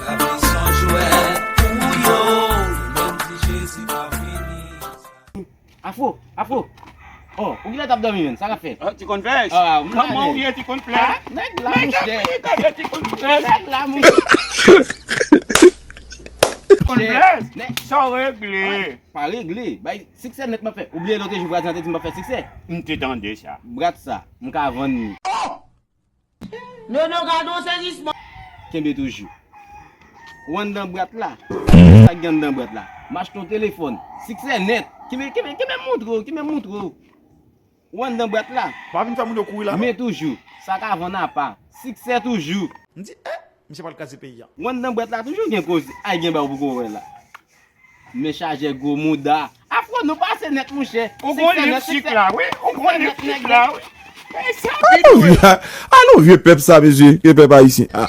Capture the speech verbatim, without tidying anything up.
Lavi se yon jwèt pou yo, yo menm di Jezi pa vini. Afro, Afro. Oh, ou kilè t ap dòmi menm? Sa k ap fèt? Ah, ti konfès. Ah, m Kòman ou ye, ti konfès? Ah, nèg la, monchè. Nèg la, monchè. Ti konfès. Nèg la, monchè. Ti konfès. Nèg sa w regle. Pa regle. Bay siksè nèt m ap fè. Ou bliye lòt jou Brat sa te di m ap fè siksè? M te tande sa. Brat sa, m ka vann li. Nono, gade yon sezisman. Kenbe toujou. Ou anndan bwat la. Sa k gen anndan bwat la? M achte yon telefòn. Siksè nèt. Kenbe, kenbe, kenbe m montre w, kenbe m montre w. Ou anndan bwat la. Pa vin fè moun yo kouri la, non. Men toujou. Sa ka vann apa. Siksè toujou. M di, eh, misye pral kraze peyi a. Ou anndan bwat la toujou gen koze. Ay, gen bagay ou poko wè la. Men chaje gwo mouda. Afro, nou pase nèt, monchè. Ou gon lipstik la, wi. Ou gon lipstik la, wi. Alon vye, alon vye pèp sa, mesye, ke pèp ayisyen. Ah.